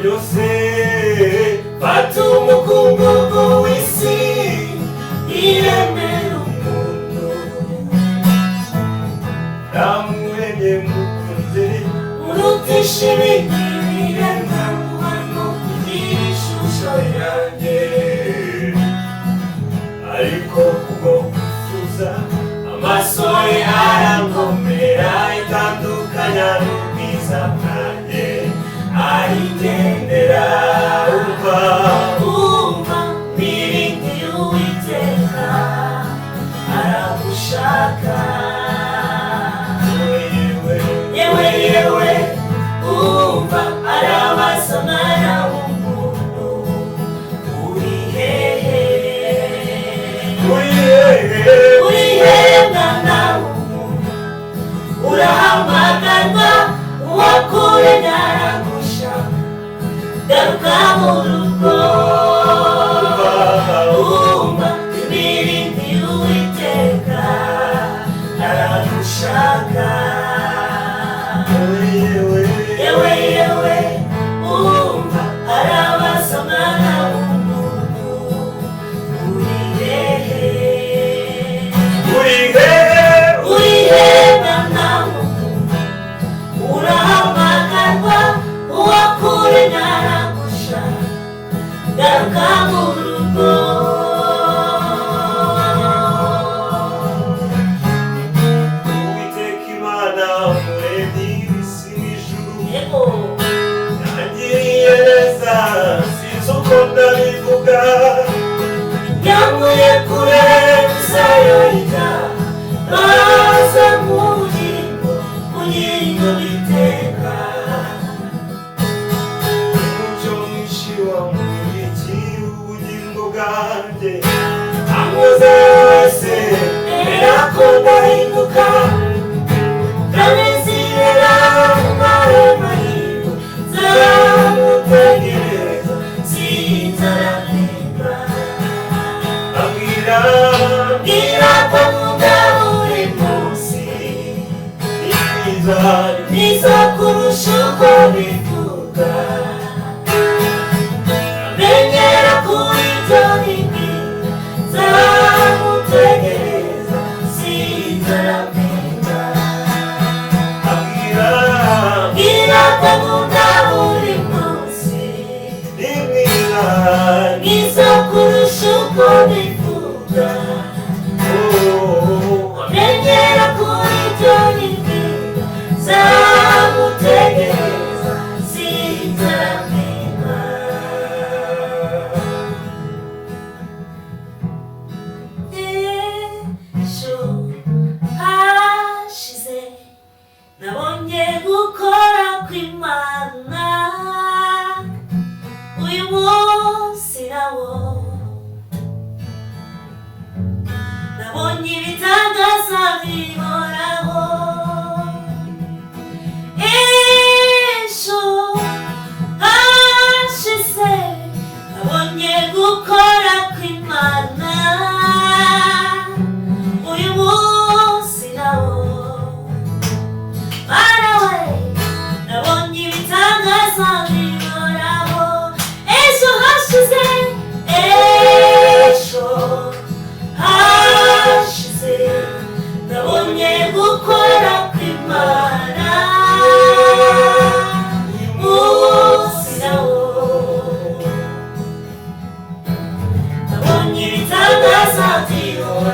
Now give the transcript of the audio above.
Byose fata umukungugu w'isi, iremera umuntu. Namuremye mukunze, urutisha ibindi biremwa no kugira ishusho yanjye. Ariko kubwo kwifuza amaso ye arangomera, itandukanya n'ubwiza bwanjye, arigendera. Umva, umva, wiringiye Uwiteka, aragushaka. Yewe, yewe, yewe, umva, arabaza: "Mwana w'umuntu, uri hehe?" Uri hehe? Uri hehe, mwana w'umuntu? Urahamagarwa, uwakuremye aragushaka. Garuka mu rugo. Umva, wiringiye Uwiteka, aragushaka. Yewe, yewe, yewe, umva, arabaza: "Mwana w'umuntu, uri hehe?" Uri hehe?